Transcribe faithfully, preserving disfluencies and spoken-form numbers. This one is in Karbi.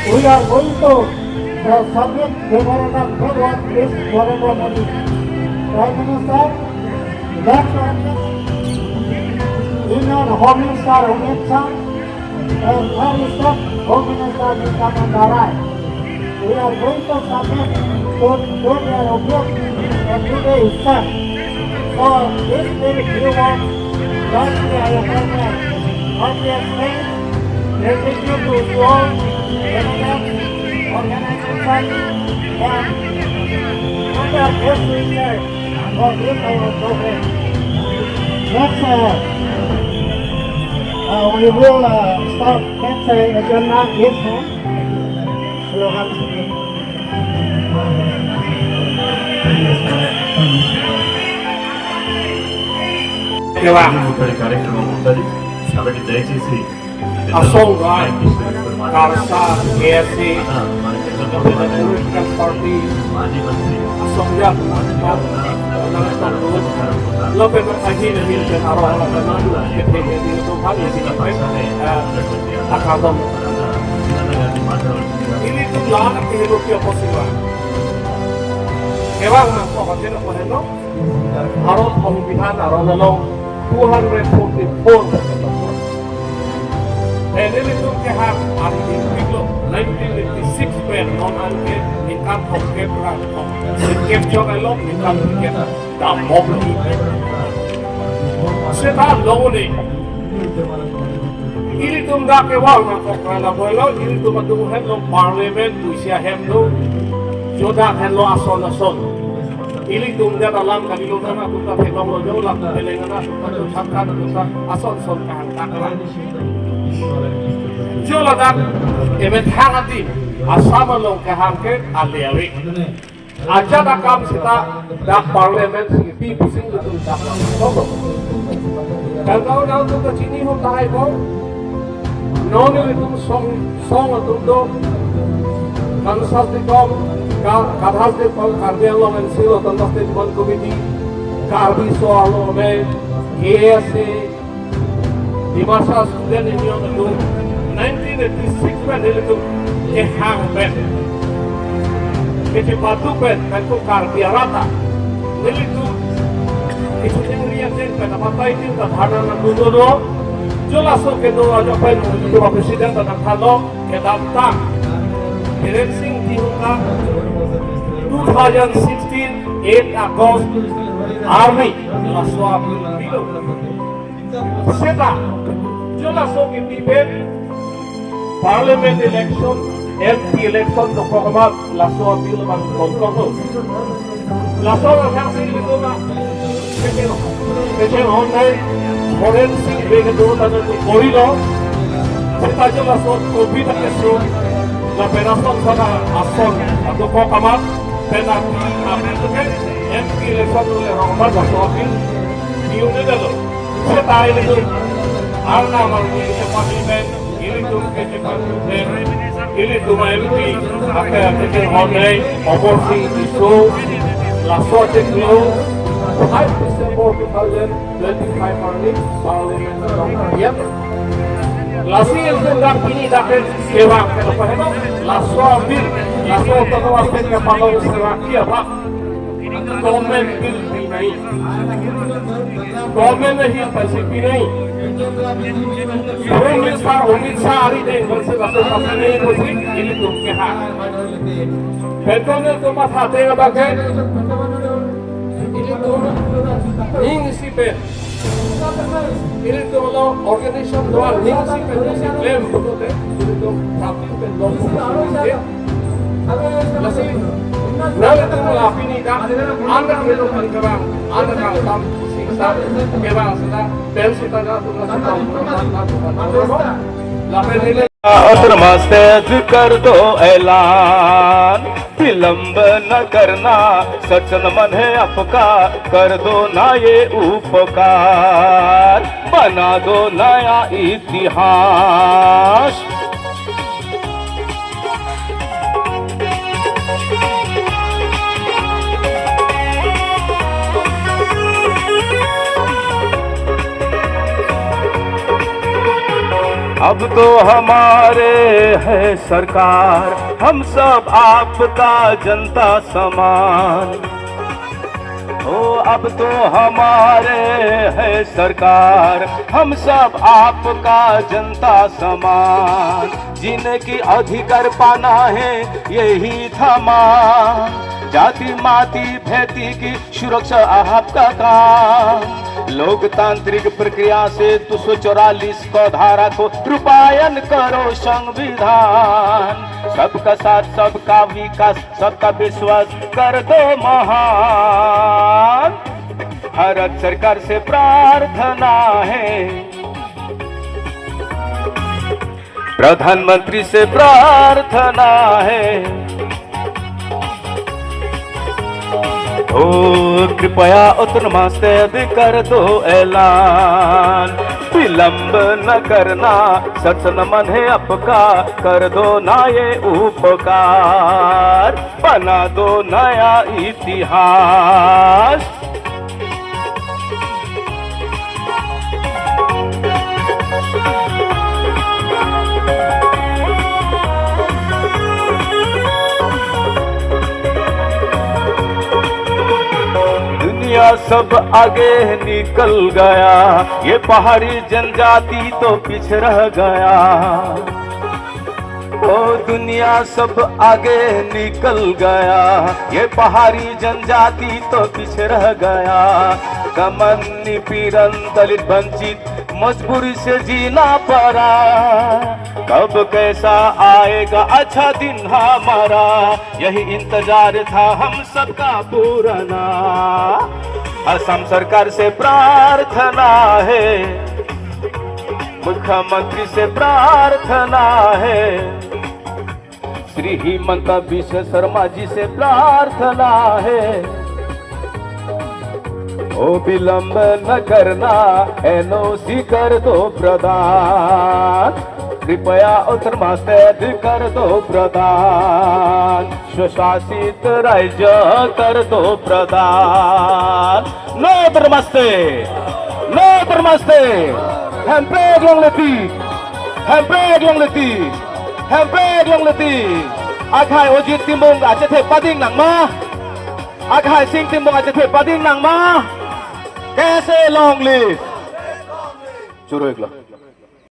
We are going to, uh, submit memorandum forward with Narendra Modi, Prime Minister, Doctor Union Home Minister Amit Shah, and Prime Minister Home Minister Nityananda Rai. We are going to submit to, to their office and today itself. So this will give us, that we are a government of the state. Gratitude to you all, government, organization, and other best wishes for this our program. Next, uh, uh, we will, uh, start next, uh, agenda is, uh, slogan. Kevang. Asong Rai, Karsa, K S A, Political Party, Asong Jan, Lapen ahin ahin pen aro aro pen adu kethe kethe itu kali sini pen, eh, akadong. Ilitum la ke helo ke posiba. Kevang nangkok aja na poheno. Aro Songbidhan aro along two hundred forty-four. Pen ilitum kehang ari di pilo nineteen eighty-six pen non anke ningkan thomkep ra thomkep chok along ningkan thomkep dam mok lo. Seta longle. Ilitum dak kevang nangkok ra la boilo, ilitum atum henlo parliament, pusi ahem do, jodak henlo ason ason. Ilitum dak alam kali lo, nana atum ta theklong lo, jo la Telangana atum ta, jo Jharkhand atum ta, ason ason kahang tak la. Jo ladak emethang adim, Assam along kahang ke ale ave. Ajat akam seta dak parliament si pi pusing ilitum dak. Kangkau nangtum ta chini hon tahai ko. Non ilitum song, song atum do. Kansas Dikong, Ka-, Kathas Dikong, Karbi Anglong and Silo Autonomous State Development Committee, Karbi So Arlo Amei, K S A, Dimasa Student Union atum, nineteen eighty-six pen ilitum kehang pen, kechepatu pen, pen ko Karbi arat ta, ilitum kechuningri ateng pen apatai tin ta dharna nangdun do. Jo laso kedo ajo pen ilitum president ta nangthanlo, kedamtang Biren Singh Timung ta two thousand sixteen eight August arni laso apilo. Seta, jo laso kipi pen parliament election, M P election dokok amat laso apilo man kontong lo. Laso athak si ilitum na, kecheng, kecheng hon nai, forensic ave kedo ta nangkorilo. Seta jo laso covid akeso, lapen ason sana ason adokok amat, pen api, api tu ke, M P election le rong amat laso api, diu ne dalo. Seta ilitum, arna mar ni ke parliament, ilitum ke ke parliament, ilitum M P, ake ake ke honai, opor si isu, laso cek niu, five December two thousand twenty-five arni, parliament along, ya. Lasi ilitum dak pini dak ke kevang ke apa heno, laso apil, laso autonomous state ke palong seraki apa, government bill pinai. Government ahin pensi pinai. Home Minister Amit Shah ari deng pensi laso pensi pinai pensi ilitum kehang. Pen ko ilitum matha ateng abang ke ilitum ning isi pen. Ilitum lo organization do-an ning isi pen isi klem pulote ilitum thirteen pen lo pulote. Lasi, nangtum la pini dak, anak melo pen kevang, anak kangtam, singsa, kevang seta, pen seta nangtum la seta, lapen ini. Autonomous state कर दो ऐलान, विलंब न करना, सचन मन है आपका, कर दो ना ये उपकार, बना दो नया इतिहास। अब तो हमारे है सरकार, हम सब आपका जनता समान। ओ, अब तो हमारे है सरकार, हम सब आपका जनता समान। जीने की अधिकार पाना है, यही था मांग। जाति माती भेती की सुरक्षा आपका काम। लोकतांत्रिक प्रक्रिया से दो सौ चौवालीस को धारा को रूपायन करो संविधान। सबका साथ, सबका विकास, सबका विश्वास कर दो महान। भारत सरकार से प्रार्थना है, प्रधानमंत्री से प्रार्थना है, ओ कृपया उत्तर मास्ते कर दो ऐलान। विलंब न करना, सर से नमन है आपका, कर दो ना ये उपकार, बना दो नया इतिहास। दुनिया सब आगे निकल गया, ये पहाड़ी जनजाति तो पीछे रह गया। ओ दुनिया सब आगे निकल गया, ये पहाड़ी जनजाति तो पीछे रह गया। दमन निपीड़न दलित वंचित मजबूरी से जीना पड़ा। कब कैसा आएगा अच्छा दिन हमारा, यही इंतजार था हम सबका पुराना। असम सरकार से प्रार्थना है, मुख्यमंत्री से प्रार्थना है, श्री हिमंत बिस्व शर्मा जी से प्रार्थना है, ओ विलंब न करना, एनओसी कर दो प्रदान, कृपया उत्तर मास्ते कर दो प्रदान, स्वशासित राज्य कर दो प्रदान। No termaste, no termaste. Hemprek longle ti, hemprek longle ti, hemprek longle ti. Akhai Ojit Timung achethe pading nangma? Akhai Sing Timung achethe pading nangma? Kaise long live? Choro iklo.